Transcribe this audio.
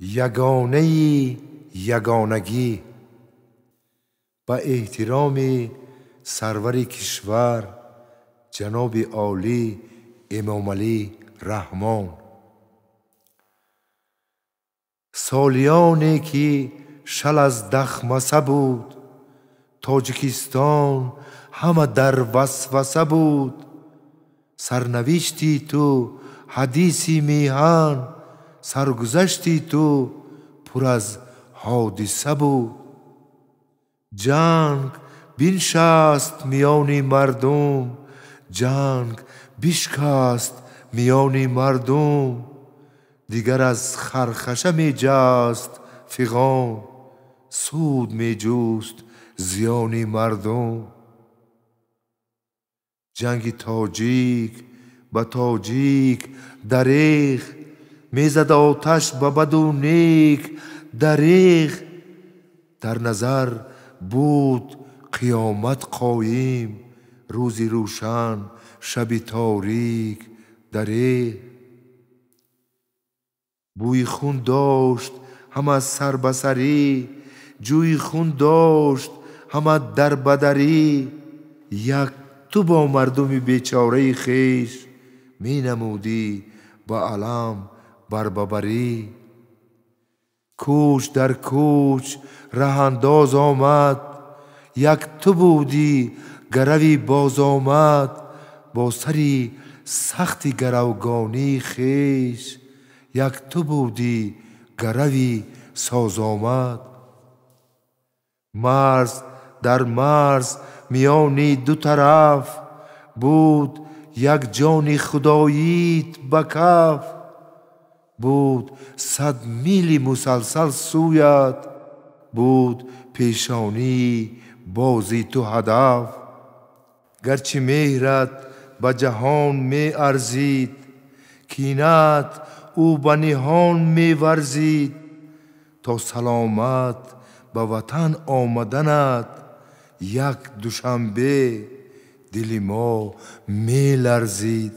Ягонаи ягонагӣ. Ба эҳтироми сарвари кишвар ҷаноби олӣ Эмомалӣ Раҳмон. Солиёне ки шал аз дахмаса буд, Тоҷикистон ҳама дар васваса буд. Сарнавишти ту ҳадиси меҳан, саргузашти ту пур аз ҳодиса буд. Ҷанг биншаст миёни мардум, ҷанг бишкаст миёни мардум. Дигар аз хархаша меҷаст фиғон, суд меҷуст зиёни мардум. Ҷанги тоҷик ба тоҷик дареғ, мезад оташ ба баду нек дареғ. Дар назар буд қиёмат қоим, рӯзи рӯшан шаби торик дареғ. Бӯи хун дошт ҳама сарбасарӣ, ҷӯи хун дошт ҳама дарбадарӣ. Як ту бо мардуми бечораи хеш менамудӣ ба алам барбабарӣ. Кӯч дар кӯч раҳандоз омад, як ту будӣ гарави бозомад. Бо сари сахти гаравгонии хеш, як ту будӣ гарави созомад. Марз дар марз миёни ду тараф буд, як ҷони худоит ба каф. Буд 100 мили мусалсал сӯят, буд пешонии бози ту ҳадаф. Гарчи меҳрат ба ҷаҳон меарзид, кинат ӯ ба ниҳон меварзид. То саломат ба ватан омаданат, як душанбе дили мо меларзид.